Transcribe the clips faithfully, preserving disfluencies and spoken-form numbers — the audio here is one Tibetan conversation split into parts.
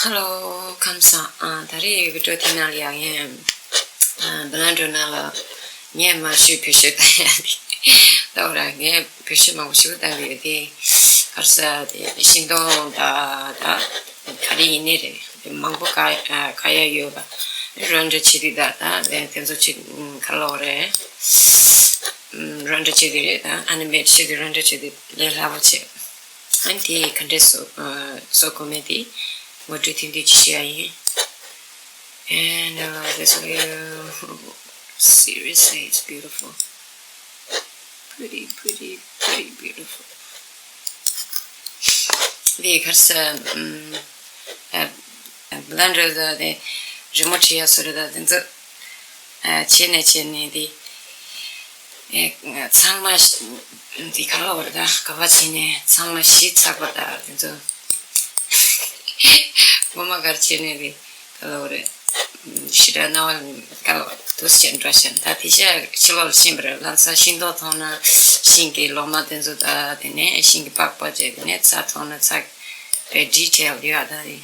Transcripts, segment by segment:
ཧེ་ལོ། ཁམས་བཟང་། ཨ། ད་རེས་བི་ཌི་ཡོ་དེ་ནང་ལ་ཡང་ངས། ཨ། བི་ལན་ཌར་ནང་ལ་ངས་མ་ཞུས་བེད་སྤྱོད་བཏང་ཡ་དེ། ད་འོ་ར་ངས་བེད་སྤྱོད་མང་པོ་ཞིག་བཏང་གི་ཡོད་དེ། ག་རེ་ཟེར་དེ་ཤིང་སྡོང་ད་ད་ག་རེ་ཡིན་ནའི་རེད། དེ་མང་པོ་ག་ཨ་ག་ཡ་ཡོད་པ། རོ་འདྲ་བྱེད་དུས་ད་ད་དེ་ཚོ་ཅིག་ག་རེ་ལབ་དགོས་རེད། རོ་འདྲ་བྱེད་དུས་རེད། ད་ཨ་ནི་མེ་ཊི་བྱེད་དུས་རོ་འདྲ་བྱེད་དུས་ལས་སླ་པོ་བྱེད། ཨ་ནི་དེ་ག་འདྲས་བཟོ་ཨ་བཟོ་དགོས་མེད་དེ་ངོ་སྤྲོད་ཐུང་ཐུང་ཅིག་ཞུ་ཡ་ཡིན། And uh, this view, seriously, it's beautiful. Pretty, pretty, pretty beautiful. དེ་ག་རེ་ཟེར། ཨམ། ཨ། བི་ལན་ཌར་དང་དེ་རི་མོ་བྲིས་ཡ་བཟོ་རེད། ད་དེ་ཚོ་ཨ་བྱས་ནས་བྱས་ནས་དེ། ཨེ། ཚང་མ་ཤི་འདི་ག་ལ་བར་ད་ག་བ་བྱས་ནས་ཚང་མ་ཤི་ཚར་བ་ད་དེ་ཚོ། ངོ་མ་གར་བྱས་ནས་དེ་ག་ལ་བར་ཞི་དྲག་རྣ་བ་ག་ལ་བར་དུ་ཞེན་འགྲོ་ཞེན། ད་དེ་ཤ་ཕྱི་ལོགས་ལ་ཕྱིན་པར་ལམ་སང་ཤིང་ཏོག་མཐོང་ན་ཤིང་གི་ལོ་མ་དེ་ཚོ། ད་དེ་ནས་ཤིང་གི་པགས་པ་བྱས། དེ་ནས་ཚྭ་མཐོང་ན་ཚྭ་བའི་ཌི་ཊེལ་ཡོད་ད་དེ།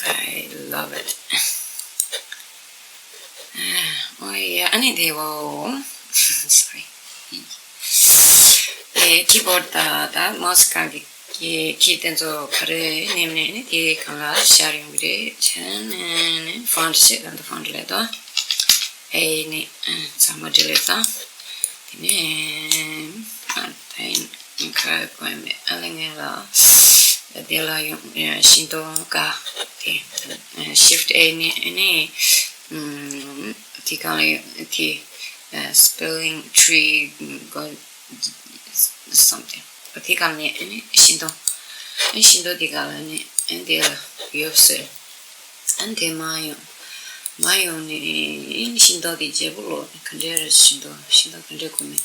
I love it. Oh yeah, ཨ་ནི་དེ་འོ། Sorry. ཨེ། ཀི་བོར་ཌི་དང་མའོ་སི་སྒང་གི་ཀི་ཀི་དེ་ཚོ་ག་རེ་ནེམ་ནས་ནི་དེ་གང་ལ་ཤར་ཡོང་གི་རེད། བྱས་ནས་ནི་ཕོན་ཊི་བྱས། ད་ད་ཕོན་ཊི་ལས་དོ། ཨེ་ནི་ཚང་མ་ཌི་ལིཊ་བཏང་། དེ་ནས་ཨ་ད་ཡིན་ཁ་གོ་ཡ་མེད། ཨ་ལེ་ངས་ལ་དེ་ལ་ཡོང་ཤིང་ཏོག་ཀ་དེ་ཤིཕ་ཊི་ཨེ་ནི་ཨ་ནི་དེ་གང་ལ་ཡོང་དེ་spelling tree go something. དེ་གང་ནས་ཨ་ནི་ཤིང་ཏོག་ཨ་ཤིང་ཏོག་དེ་གང་ལ་ནི་ཨ་དེ་ལ་ཡོད་ཟེར། ཨ་ནི་དེ་མ་ཡོང་། མ་ཡོང་ནས་ཤིང་ཏོག་དེ་བརྗེ་པོ་ལོག་ག་འདྲས་རེད། ཤིང་ཏོག་ཤིང་ཏོག་ག་འདྲས་གོ་མེད།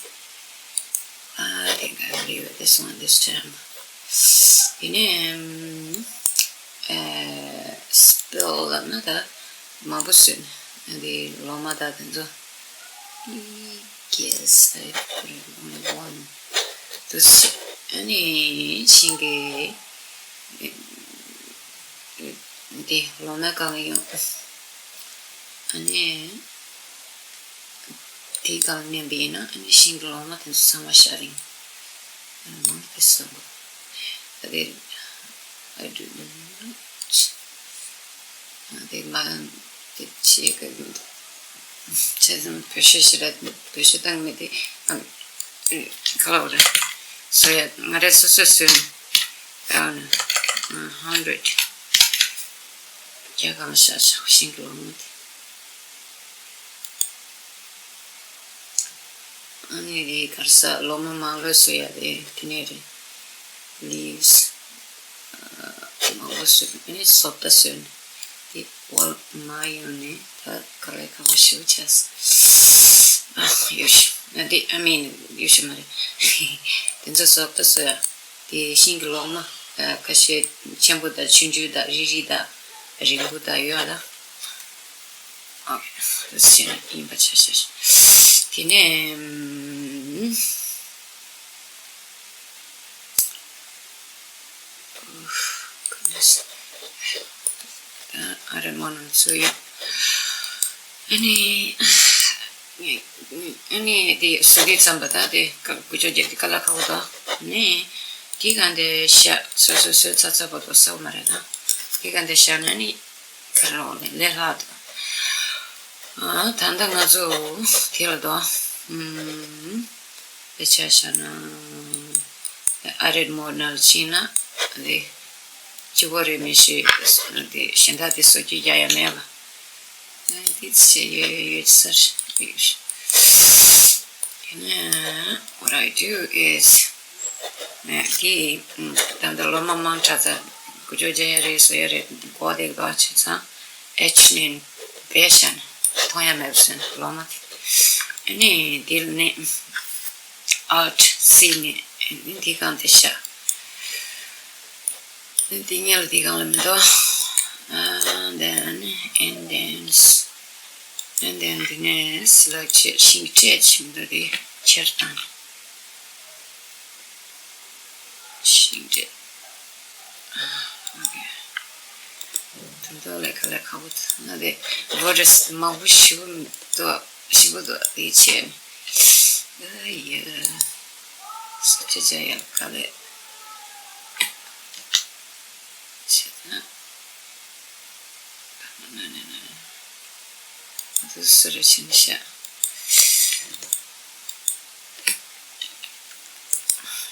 ཨ་དེ་ག་རེ་ཡོད་དེ་སོང་དེ་སྤྱིར་མ། དེ་ནས་ཨ་སྤེལ་ལབ་ན་ད་མང་པོ་བཟོས་ནས་དེ་ལོ་མ་ད་དེ་ཚོ། Guess I put it on one. དུ་ཨ་ནི་ཤིང་གི་འདི་ལོ་མ་གང་ཡོང་། ཨ་ནི་དེ་གང་མཉམ་པ་ཡིན་ན་ཨ་ནི་ཤིང་གི་ལོ་མ་དེ་ཚོ་ཚང་མ་ཤ་རིང་། ཨ་ནི་དེ་བསམ་པ། ད་དེ་I do not དེ་མ་དེ་བྱེད་ཀྱི་མི་འདུག་བྱས་ཙང་བེད་སྤྱོད་ཞེ་དྲག་བེད་སྤྱོད་བཏང་མེད་དེ། ཨ། ག་ལ་བ་རེད། བཟོ་ཡ་ང་རས་སོ་སོས་བཟོས་ནས། ཨ་ནི་ཧན་ཌེ་རེད་བརྒྱ་གང་ཤ་ཤ་ཤིང་གི་ལོ་མ་དེ། ཨ་ནི་དེ་ག་རེ་ཟ་ལོ་མ་མང་ལོས་བཟོ་ཡ་དེ་དེ་ནས་རེད། ལིབས་མང་པོ་བཟོས། ཨ་ནི་བཟོ་ལྟ་བཟོས་ནས་དེ་འོལ་མ་ཡོང་ནས་ད་ག་ལེ་ཁག་པོ་ཞེ་པོ་ཆགས་སོང་། ཨ་ཡོད་ཤི་ན་དེ་ཨ་མིན་ཡོད་ཤི་མ་རེད། དེ་ཚོ་བཟོ་ལྟ་བཟོ་ཡ་དེ་ཤིང་གི་ལོ་མ་ཁ་ཤས་ཆེན་པོ་དང་ཆུང་ཆུང་དང་རིལ་རིལ་དང་རིང་པོ་དང་ཡོད་ལ། ཨ། ཟེར་ཡིན་པ་ཆ་ཤས་ཤིག་དེ་ནས་ཨ་རེ་མོ་ནང་ཚུད་ཡོད། ཨ་ནི་ཨ་ནི་དེ་བཟོ་དུས་ཙམ་པ་ད་དེ་ཀ་ཀུ་ཅོ་རྒྱག་དེ་དཀའ་ལས་ཁག་པོ་འདུག་ཨ་ནི་དེ་གང་དེ་ཤ་སོ་སོ་སོའི་ཚ་ཚ་པོ་དོ་ས་མ་རེད་ན། དེ་གང་དེ་ཤ་ན་ནི། ཁ་རོག་ནས་ལས་སླ་དང་། ཨ། ད་ལྟ་ང་ཚོ་དེ་ལ་དོ། ཨམ། དཔེ་ཆ་བཞག་ན། ཨ་རེད་མོ་ནར་ཕྱིན་ན། དེ། སྐྱིད་པོ་རེད་མི་ཤེས། དེ་གཞན་དག་དེ་བཟོ་རྒྱུ་རྒྱག་ཡ་མེད་ལ། ཨ། དེ་ཚེ་ཡོད་ཡོད་ཡོད་ས་རེད། དེ་ནས་what I do is ནས་དེ་ད་ལྟ་ལོ་མ་མང་དྲགས་ཙང་ཀུ་ཅོ་རྒྱག་ཡ་རེད་བཟོ་ཡ་རེད་མགོ་དེ་འདོགས་བྱས་ཙང་ཨེ་ཆི་ནས་བེད་ཤ་ནས་མཐོང་ཡ་མེད་པ་བཟོས་ནས་ལོ་མ་དེ། ཨ་ནི་དེ་ནས་ཨལ་ཊི་སི་ནས་ཨ་ནི་དེ་གང་དེ་བཞག་དེ་ཉལ་དེ་གང་ལ་མི་འདུག and then and then and then དེ་ནས་སི་ལེག་བྱས་ཤིང་སྤྲད་ཆེ་མི་འདུག་དེ་ཁྱེར་དང་། ཤིང་འབྲས། དེ་འདྲ་ལས་ཀ་ལས་ཁག་པོ་ན་དེ་བོ་ཌར་སི་དེ་མང་པོ་ཞིག་འདུག་ཞིག་འདུག་དེ་བྱས་ནས་ཨ་ཡ་སོ་ཅི་བྱ་ཡ་ལ་ཁ་ལས་བྱས་ན། འདི་སུ་རེད་ཕྱིན་ཤག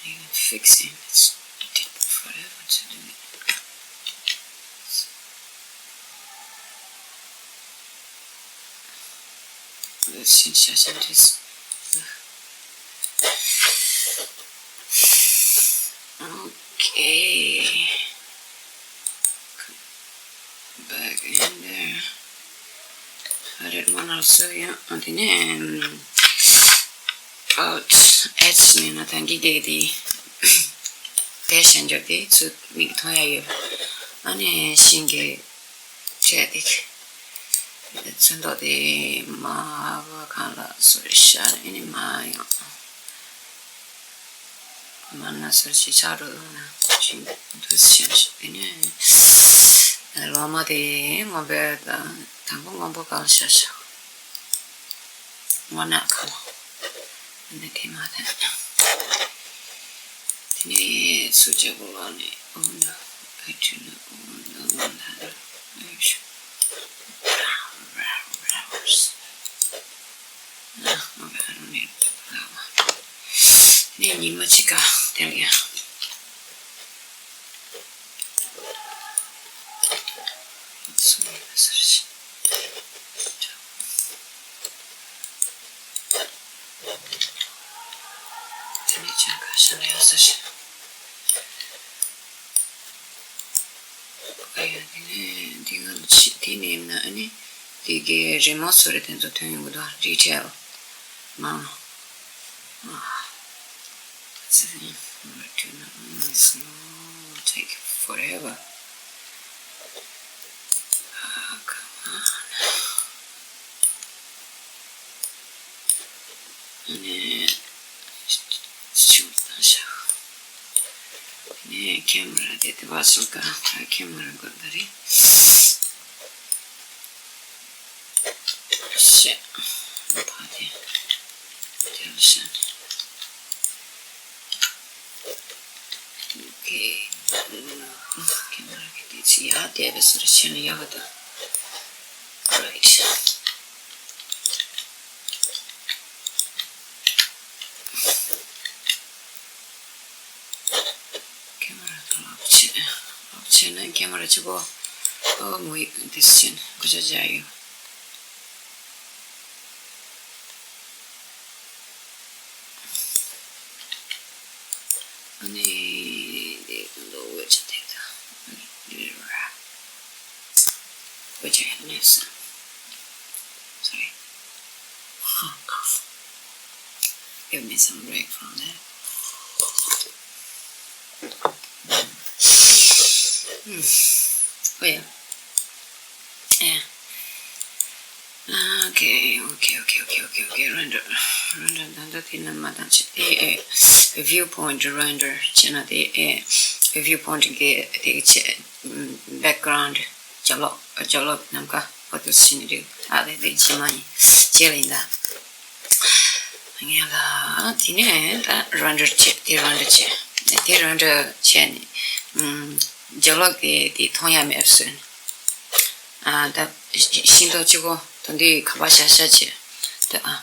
Even fixing, it's take forever to do it. Let's change that and just. Okay. Back in there. ཨ་རེད་མ་ནར་སོ་ཡང་ཨ་དེ་ནས་ཨའུ་ཊི་ཨེ་ཆི་ནས་ན་ད་གི་གེ་དེ་དེ་ཤན་འཇོག་དེ་ཚུ་མིག་མཐོང་ཡ་ཡོད། ཨ་ནས་ཤིང་གི་བྱས་དེ་ཚོན་མདོག་དེ་མ་བ་གང་ལ་སོ་རེ་ཤ་ཨ་ནི་མ་ཡང་། མ་ན་སར་ཞིག་ཆགས་འགྲོ་ན་ཞིག་འདུ་ཞིག་ཞིག་དེ་ནས་ལོ་མ་དེ་སྔོན་པོའི་དང་དང་པོ་སྔོན་པོ་གང་ཤ་ཤ་སྔོ་ནག་གང་ནས་དེ་མ་ཐན་དེ་ནས་སུ་ཅག་པོ་ལ་ནས་འོ་ན་ཨ་ཅུ་ན་འོ་ན་འོ་ན་ཨ་ཤ་ར་ར་ར་ར། ནས་ཉི་མ་གཅིག་ག་དེར་ཡང་། དེ་ནས་ཅང་ག་ཤ་ལ་ཡང་ས་ཞིག་ཨ་ཡ་དེ་ནས་འདི་ང་ལ་ཆེ་དེ་ནས་ཡིན་ན་ཨ་ནི་དེ་གའི་རི་མོ་སོ་རེ་དེ་ཚོ་ཐོན་ཡོང་གི་འདུག་ཌི་ཊེལ་མང་། Take forever. Ah, come on. ནས་ཤུགས་བཏང་ཤག་ནས་ཁེ་མ་ར་དེ་དེ་བ་སོ་ག་ད་ཁེ་མ་ར་གོ་ད་རེད་ཤག་ཕ་དེ་དེ་ལ་ཤག་ཨོ་ཁེ། ཁེ་མ་ར་གི་དེ་ཚི་ཡ་དེ་བས་སོ་ར་ཤག་ནས་ཡ་ག་ད། Right. ཁེ་མ་ར་ཐོག་ལོག་བྱས། ལོག་བྱས་ན་ཁེ་མ་ར་གཅིག་པོ་ཨོ་མོ་ཡིག་འདི་སུ་ཆེན་གོ་ཆ་བྱ་ཡོད། ཨ་ནི་འདི་ལོ་འོད་ཆ་དེ་དང་འདི་ར་འོད་ཆ་ཡང་མེད་སོང་། Sorry. Give me some break from that. ཨོ་ཡ། ཨེ། Okay, okay, okay, okay, okay, okay. Render, render. ད་ལྟ་དེ་ནས་མ་བཏང་བྱས་ཏེ་ཨེ། Viewpoint render བྱས་ན་དེ་ཨེ། Viewpoint གི་དེ་བྱས། Background རྒྱབ་ལོགས་རྒྱབ་ལོགས་ནམ་མཁའ་འོ་དེ་ཕྱིན་ནས་རེད། ཨ་དེ་དེ་རྗེས་མ་ཡིན། རྗེས་ལ་ཡིན་ད། ངས་ལ་དེ་ནས་ད་render བྱས་དེ་render བྱས། དེ་render བྱས་ནས་ཨམ། རྒྱབ་ལོགས་དེ་དེ་མཐོང་ཡ་མེད་བཟོས་ནས། ཨ་ད་ཤིང་ཏོག་གཅིག་པོ་ད་འདི་ཁ་པར་ཤ་ཤ་བྱས། ད་ཨ་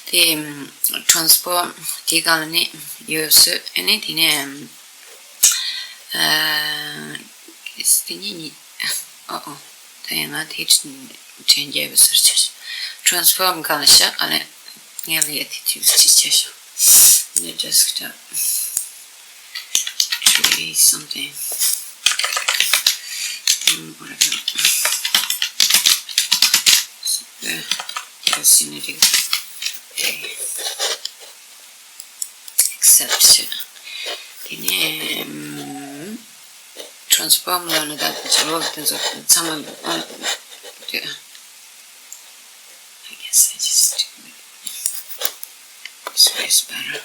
དེ་ཨམ། transform དེ་ག་ལ་ནི་ཡོད་བཟོས། ཨ་ནི་དེ་ནས་ཨམ། ཨ་དེ་གཉིས་གཉིས། ཨོ་ཨོ། ད་ཡང་ང་དེ་དྲན་དྲན་རྒྱལ་པོ་སར་ཆ་transform གང་ལ་ཤ་ཨ་ལེ། ངས་ལ་ཡ་དེ་དུས་ཅི་བྱས་ཤག་ནས་desktop tree something. ཨམ། ཨོ་རེད། ཨེ། ཡ་སི་ནི་རིག་ཨེ། Accept བྱས། དེ་ནས་ཨམ། transform ལ་ནི་ད་ཇོ་བོ་དེ་ཚོ་ཚང་མ་ཨ། དེ། I guess I just do it. This way is better.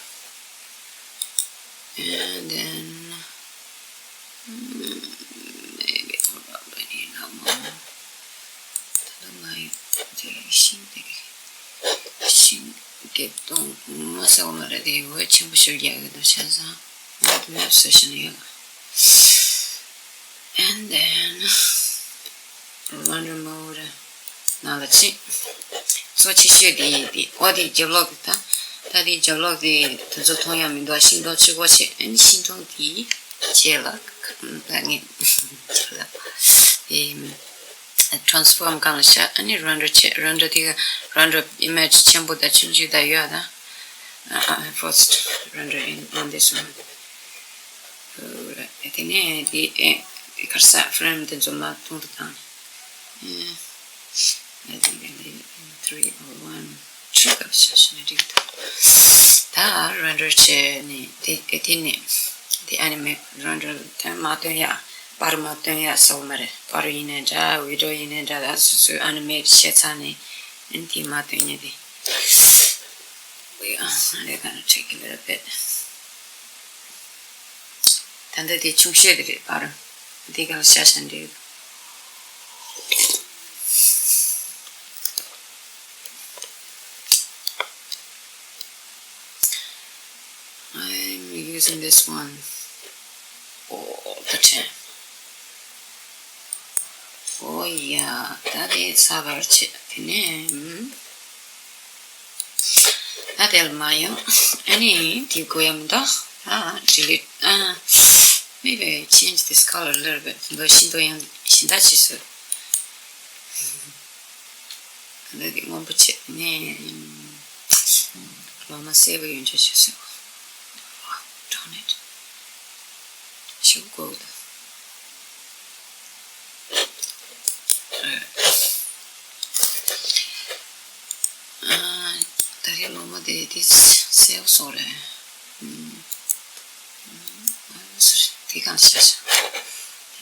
And then, ཟེར་བ་མ་རེད། དེ་འོད་ཆེན་པོ་ཞིག་རྒྱག་གི་འདུག་བྱས་ཙང་ང་དེ་མེབ་བཟོ་བཞིན་ཡོད། And then run remote ནང་ལ་ཕྱིན། གཙོ་ཆེ་ཤོས་དེ་ཡིན་ཏེ། ཨོ་དེ་རྒྱབ་ལོགས་དེ། ད་ད་དེ་རྒྱབ་ལོགས་དེ་དེ་ཚོ་མཐོང་ཡ་མི་འདུག་ཤིང་སྡོང་གཅིག་པོ་བྱས། ཨ་ནི་ཤིང་སྡོང་དེའི་རྗེས་ལ་ད་ངས་ད་ངས་ཨེ་transform སྒང་ལ་བཞག་ཨ་ནི་render བྱས། render དེ་ག་render image ཆེན་པོ་དང་ཆུང་ཆུང་དང་ཡོད་ད། Uh, I first render in on this one. དེ་ནས་དེ་ཨེ་དེ་གར་ས་frame དེ་ཚོ་མར་ཐུང་དུ་བཏང་། ཨེ་I think I need three or one. བཅུ་ག་ཤ་ཤ་ནས་འགྲིག་འདུག་ད་render བྱས་ནས་དེ་དེ་ནས་དེ་animate render དེ་མ་སྟོན་ཡ། པར་མ་སྟོན་ཡ་ཟེར་བ་མ་རེད། པར་ཡིན་ནའི་འདྲ། video ཡིན་ནའི་འདྲ། ད་སོ་སོའི་animate བྱས་ཚར་ནས་ཨ་ནི་དེ་མ་སྟོན་ཡ་དེ། We are later gonna take a little bit. ད་ལྟ་དེ་ཆུང་ཤོས་དེ་རེད། པར་འདི་ག་ལ་ཤ་ཤ་འདྲེས། I'm using this one all the time. Oh yeah, ད་དེ་ཚར་བར་བྱེད། དེ་ནས་ད་དེ་ལ་མ་ཡོང་། ཨ་ནི་དེ་དགོས་ཡ་མི་འདུག་ཨ་delete. ཨ་maybe change this color a little bit. འདི་ཤིང་སྡོང་ཡང་གཞན་དག་བྱེད་སྲིད། འདི་དེ་སྔོན་པོ་བྱེད། དེ་ནས་ལོ་མ་སེར་པོ་ཡོང་ཆོག་བྱེད་སྲིད། Darn it. ཞུ་དགོས་འདུག་ཨ་ད་རེས་ལོ་མ་དེ་དེ་སེའུ་སོགས་རེད། ཨུམ། ཨུམ། དེ་གང་ཤ་ཤ།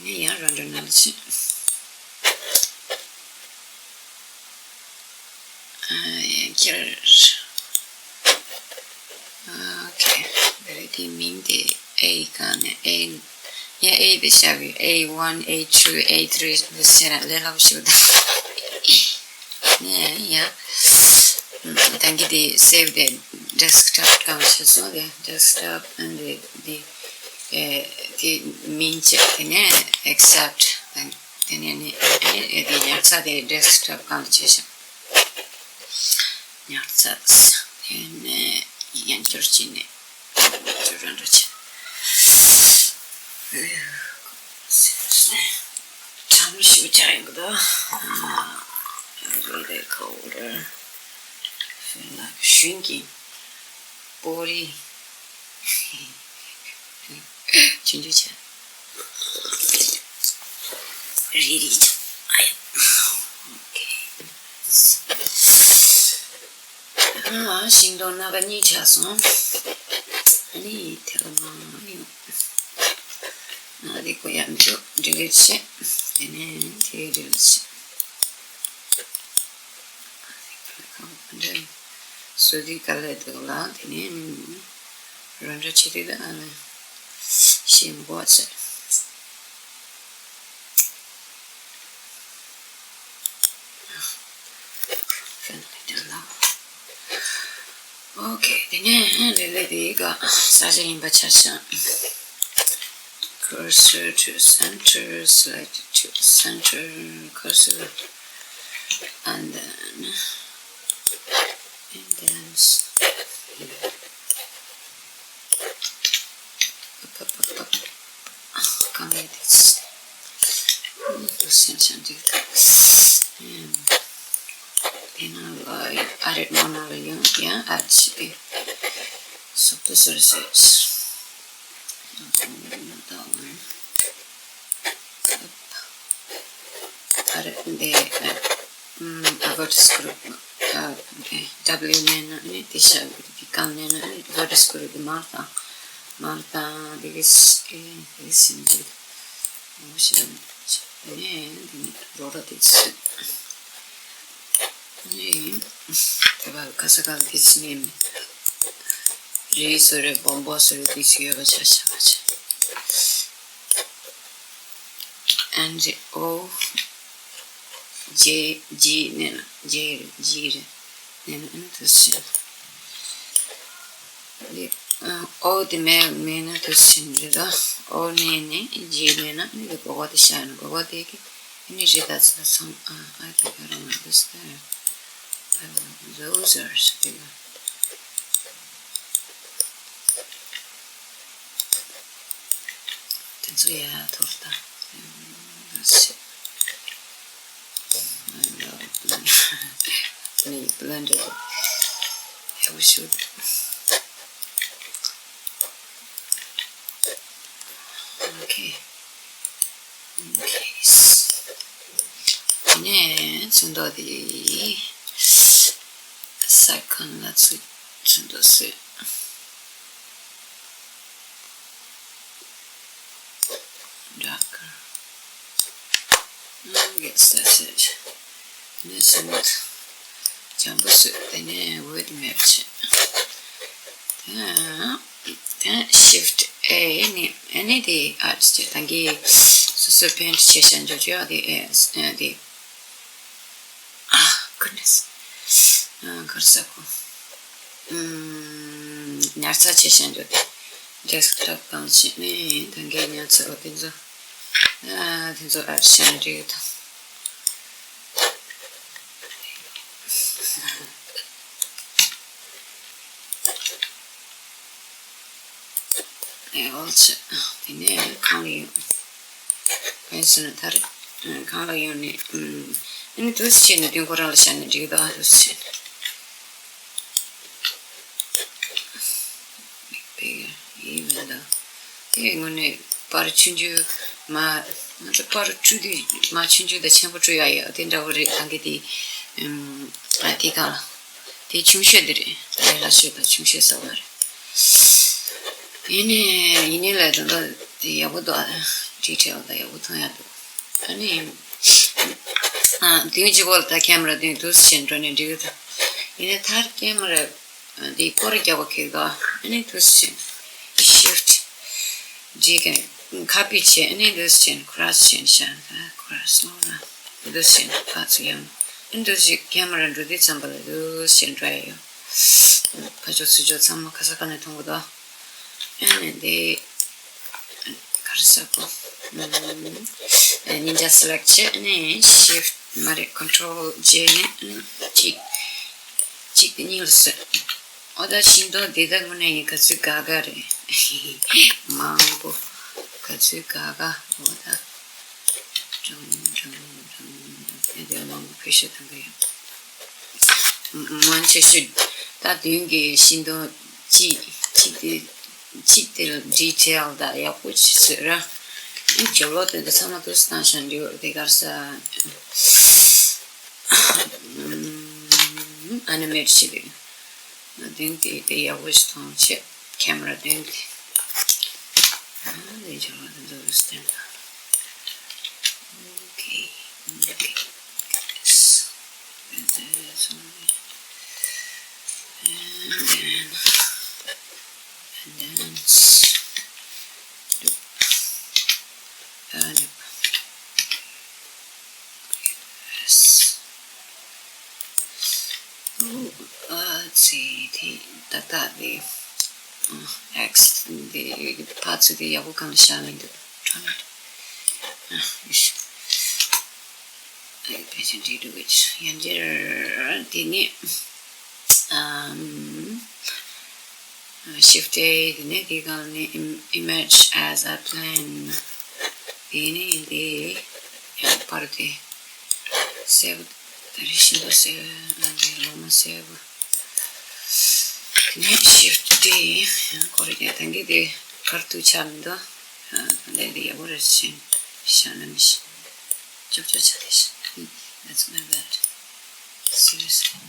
དེ་ནས་ཡང་རང་འདྲ་ནང་ཕྱིན། ཨ་ཡང་ཁྱེར། ཨོ་ཁེ། དེ་མིང་དེ་A གང་ནས་A། ཡ་A དེ་བཞག་གི། A one, A two, A three དེ་བྱས་ན་ལས་སླ་པོ་ཞིག་འདུག་ནས་ཡ། ད་གིན་དེ་save དེ་desktop གང་བྱས་སོང་། དེ་desktop and དེ་དེ་ཨེ་དེ་མིང་བྱས། དེ་ནས་accept དེ་ནས་ནི་ཨེ་དེ་ཉར་ཚགས་དེ་desktop གང་དུ་བྱས་ཤག་ཉར་ཚགས། དེ་ནས་ཡང་བསྐྱར་བྱས་ནས་བསྐྱར་རང་འདྲ་བྱས། གྲང་མོ་ཞིག་ཆགས་ཡོང་གི་འདུག་རོ་ལེ་ཁོ་ར་ཤུན་གྱི་པོ་རི་ཆུང་ཆུང་བྱས། རེད་རེད། ཨ་ཡ། ཨོ་ཁེ། ཨ་ཤིང་སྡོང་སྣ་ཁ་གཉིས་ཆགས་སོང་། ཨ་ནི་དེ་ལ་མ་ཡོང་། ཨ་རེ་ཁོ་ཡ་མི་འདུག delete བྱས། དེ་ནས་དེ་delete བྱས། བཟོ་དུས་དཀའ་ལས་འདུག་ལ། དེ་ནས་རང་འདྲ་བྱེད་དུས་ད་ཨ་ནི་ཞེ་མགོ་ཚོས། ཨོ་ཁེ། དེ་ནས་ལེ་ལེ་དེ་ག་ས་ཆ་ཡིན་པ་ཆ་བཞག Cursor to center, select to center, cursor, and then indents. Up, up, up, up. Come with this. Percent and do that. And then I like added one other young, yeah, add to be. So this is it. That one. Up. Added the, uh, mm, about screw. Uh, okay. W nine, uh, this, uh, the gun nine, uh, about screw the Martha. Martha, this, uh, this is it. ནས་རོ་ར་དེ་ཚོས་ནས་དེ་བར་ཁ་ས་ཁ་ལ་དེ་ཚོ་ནས་རེས་སོ་རེ་སྦོམ་པོ་སོ་རེ་དེ་ཚོ་ཡོད་པ་ཆ་བཞག་པ་བྱས། N G O J G ནས་ན་J G རེད། ནས་ན་ཨ་ནི་དེ་ཚོ་བྱས། ཨོ་དེ་མེད་མེད་ན་དུས་ཕྱིན་རེད་ད། ཨོ་ནས་ནས་ཇི་མེད་ན་ནི་དེ་གོ་བ་དེ་ཤ་ཡང་གོ་བ་དེ་གི་ནི་རེད་ད་ཚ་སང་ཨ་ཨ་དེ་ག་རང་ང་དུས་ད། Those are དེ་ག་དེ་ཚོ་ཡ་ཐོར་ད། That's it. I love blender. Blender. I wish you. Okay. Okay. ནས་ཚོན་མདོག་དེ་ས་ཁང་ལ་ཚོན་ཚོན་མདོག་བཟོས། Darker. Mm, yes, that's it. ནས་སེམས་ཇམ་པོ་བཟོས། དེ་ནས་ཝེད་མེབ་བྱས། དེ་དེ་Shift A ནས་ཨ་ནི་དེ་ཨ་ཅེ་ད་གིན་སོ་སོ་པེན་ཊི་བྱས་བཞག་འཇོག་ཅོག་དེ་ཨེ་དེ། Ah, goodness. ག་རེ་ཟེར་གོ། ཉར་ཚགས་བྱེད་བཞིན་འདུག་དེ་ཌེ་སི་ཊོབ་གང་བྱེད་ནས་ད་གའི་ཉར་ཚགས་དེ་ཚོ་དེ་ཚོ་ཨེ་བྱས་ནས་འགྲིག་ཡོད་དམ། ཨེ་ཨོལ་ཆེ། དེ་ནས་གང་ལ་ཡོང་། གང་ཟེར་ན་ད་རེས་གང་ལ་ཡོང་ནས་ཨ་ནི་དུས་ཚོད་ནས་དུས་ཁོ་རང་ལ་བཞག་ནས་འགྲིག་གི་འདུག་དུས་ཚོད་ནས། དེ་དངོས་གནས་པར་ཆུང་ཆུང་མ། ང་ཚོ་པར་བཀྲུ་དུས་མ་ཆུང་ཆུང་དང་ཆེན་པོ་བཀྲུ་ཡག་ཡོད་དེ་འདྲ་བོ་རེད། ད་གི་དེ་ཨ་དེ་ག་དེ་ཆུང་ཤོས་དེ་རེད། ད་ལས་སླ་ཤོས་དང་ཆུང་ཤོས་ཟེར་བ་རེད། ཡིན་ནའི་ཡིན་ནའི་ལས་དོན་དག་དེ་ཡག་པོ་འདུག་ཨ་ཌི་ཊེལ་དང་ཡག་པོ་མཐོང་ཡག་འདུག་ཨ་ནི་ཨ་མདུན་གཅིག་པོ་ལ་ད་ཁེ་མ་ར་མདུན་དུས་ཕྱིན་འགྲོ་ནས་འགྲིག་གི་འདུག་ཡིན་ནའི་ད་ཁེ་མ་ར་འདི་སྐོར་རྒྱག་པ་ཁེལ་ག་ཨ་ནི་དུས་ཕྱིན་ཤིཕ་ཊི་ཇི་ག་ཁ་པི་བྱས་ཨ་ནི་དུས་ཕྱིན་ཁོ་ར་ཕྱིན་ཤ་ཁོ་ར་སོང་ན་དུས་ཕྱིན་ཁ་ཚུ་ཡང་ཨ་ནི་དུས་ཕྱིན་ཁེ་མ་ར་འགྲོ་དུས་ཙམ་པ་ལ་དུས་ཕྱིན་འགྲོ་ཡ་ཡོད། ཁ་ཕྱོགས་ཚུར་ཕྱོགས་ཚང་མ་ག་ས་ག་ནས་མཐོང་གི་འདུག་ཨ་ནི་འདི་ག་རེ་ཟེར་གོ། ཨ་ནི་ཉིན་ཇ་སི་ལེག་ཊི་བྱས་ཨ་ནི་ཤིཕ་ཊི་མ་རེད་ཀོན་ཊོལ་ཇེ་ནས་ཨ་ནི་གཅིག་གཅིག་དེ་གཉིས་ལ་བཟོས། ཨོ་ད་ཤིང་ཏོག་འདི་ད་དངོས་གནས་ཡིན་ག་ཚོད་དགའ་དགའ་རེད། མང་པོ་ག་ཚོད་དགའ་དགའ་ཨོ་ད། ཀྲང་ཀྲང་ཀྲང་ཀྲང་ཨེ་དེ་མང་པོ་ཕེ་ཤ་དང་ག་ཡོད། མང་ཆེ་ཤོས་ད་དུང་གི་ཤིང་སྡོང་གཅིག་གཅིག་དེ་གཅིག་དེ་ལ་ཌི་ཊེལ་དང་ཡག་པོ་ཅིག་བཟོས་ར། ཨེ་ཇོ་ལོ་དེ་འདྲ་ཚང་མ་དུས་སུ་བཏང་ཤག་འདྲི་བ་དེ་གར་ས། ཨ་ནི་མེད་ཅིག་རེད། མདུན་དེ་དེ་ཡག་པོ་ཞིག་མཐོང་ཆེད་ཁེ་མ་ར་མདུན་དེ། ཨ་ལས་ཆོག་ལ་དེ་ཚོ་རུ་སྟེང་ལ། Okay, okay. Yes. And then, and then, and then, uh, yes. ཨ་ཙི་དེ་ད་ལྟ་དེ་ཨེག་སི་དེ་ཕར་ཚུར་དེ་ཡག་པོ་གང་བཞག་མི་འདུག་ཨ་ཕལ་ཆེར་འགྲིག་འགྲོ་གི་ཡང་འདིར་དེ་ནི་ཨམ། Shift A དེ་ནས་དེའི་སྒང་ནས་im- image as I plan དེ་ནས་དེ་ཡང་པར་དེ་སེབ་ད་རེས་ཤིན་ཏུ་སེབ་ཨ་དེ་ལོ་མ་སེབ་དེ་ནས་Shift D ཡང་ཁོ་རེ་ཀྱང་ད་གིན་དེ་ཁར་ཐུག་ཆགས་མི་འདུག་ད་ལྟ་དེ་ཡག་པོ་རེད་ཤིང་ཤ་ན་མི་ཤིང་ཅོག་ཅོག་ཆགས་དེ་ཤིང་That's my bad. Seriously.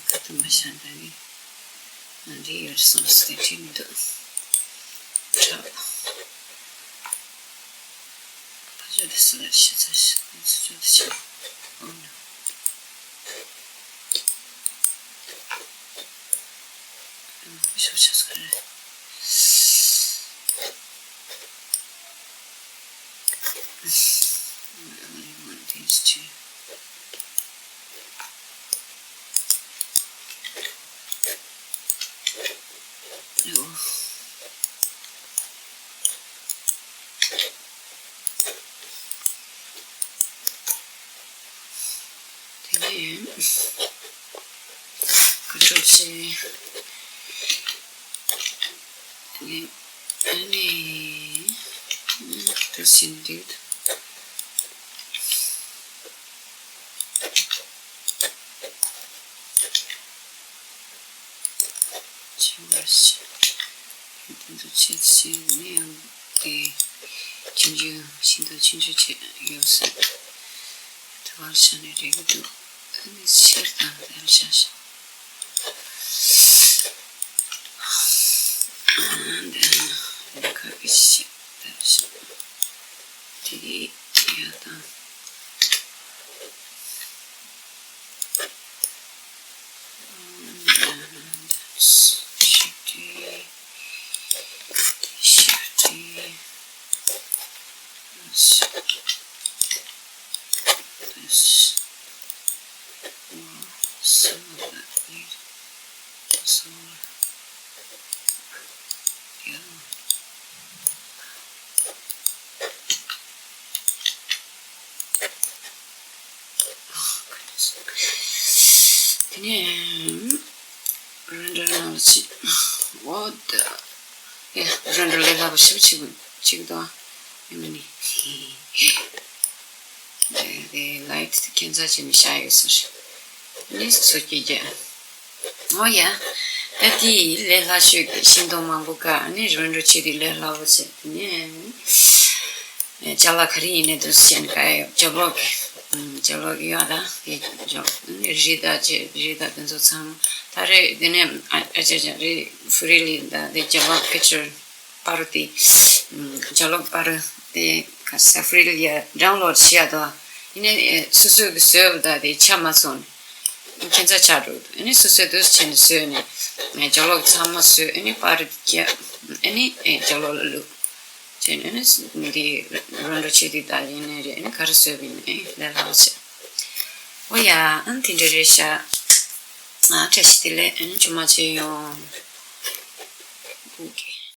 ཁ་ཐུག་མ་ཤ་ད་གིན། ང་འདྲེ་ཡོད་སོང་སྟེ་བྲིས་མི་འདུག་ཁྲག་ཕ་ཇོ་དེ་སུ་ལ་ཤི་ཚར་ཤི་ཚུ་ཆུ་དུ་ཆ། Oh no. ཤོ་ཆ་ཚ་རེད། I only want these two. ཀོན་ཊོལ་ཇེ། ཨ་ནི། དེ་བཞིན་འདུག་བྱེད་པར་བྱ། དེ་ཚོ་ཆེད་བྱས་ནས་ཡང་དེ་ཆུང་ཆུང་ཤིན་ཏུ་ཆུང་ཆུང་བྱས་ཡོད་ཟེར། དེ་བར་བྱ་ནས་རེད་གི་འདུག་ཨ་ནི་ཤེར་དང་དེར་བྱ་ཞིང་། འདི་ཁ་གི་ཤེར་དེར་བྱ། དེ་གི་ཡ་དང་། དེ་ནས་རེན་ཌར་གནང་བ་བྱེད། འོ་ད། ཨེ། རེན་ཌར་ལས་སླ་པོ་ཞེ་པོ་ཅིག་ཅིག་འདུག་ཨ། ཡིན་ནི། དེ་དེ་ལའིཊ་དེ་ཁྱད་མཚར་ཅན་ནས་བཞག་ཡོད་ཟེར། ནི་སོ་སྐྱེ་རྒྱ། འོ་ཡ། ད་དེ་ལས་སླ་ཤོས་ཀྱི་ཤིང་སྡོང་མང་པོ་བཀག་ནི་རེན་ཌར་བྱེད་དུས་ལས་སླ་པོ་བྱེད་དེ་ནས། ཅ་ལག་ག་རེ་ཡིན་ནའི་འདུག་སེ་བྱས་ནས་ག་ཡོད་ཅ་ལག་གི་ཅ་ལག་ཡོད་ད་དེ་ཅ་ལག་རི་དྭགས་ཅེས་རི་དྭགས་དེ་ཚོ་ཚང་མ་ད་རེས་དེ་ནས་ཨ་ཨ་ཅག་ཅག་རེད་ཧྥུ་རི་ལི་ད་དེ་ཅ་ལག་པིག་ཅར་པར་དེ་ཅ་ལག་པར་དེ་ག་ས་ཧྥུ་རི་ལི་ཡ་ཌའུན་ལོཌ་བྱས་ཡ་དོ་ཡིན་ནའི་སོ་སོ་གི་བཟོས་པ་ད་དེ་ཆ་མ་སོང་ནས་ཁྱད་མཚར་ཆགས་འགྲོ་ཡིན་ནའི་སོ་སོས་འདུག་སེ་བྱས་ནས་བཟོས་ནས་ཅ་ལག་ཚང་མ་བཟོས་ཡིན་ནའི་པར་རྒྱབ་ཡིན་ནའི་ཅ་ལག་ལ་བླུགས། བྱས་ནས་ནི་འདི་རོན་འགྲོ་བྱེད་དུས་ད་ཡིན་ནའི་རེད་ནི་ག་རེ་བཟོས་པ་ཡིན་ནའི་ལས་སླ་བ་བྱས། འོ་ཡ་ཨ་ནི་དེ་འདྲ་རེད་ཤག་ཨ་བཀྲ་ཤིས་བདེ་ལེགས་ཨ་ནི་ཇུ་མ་བྱས་ཡོང་། ཨོ་ཀེ།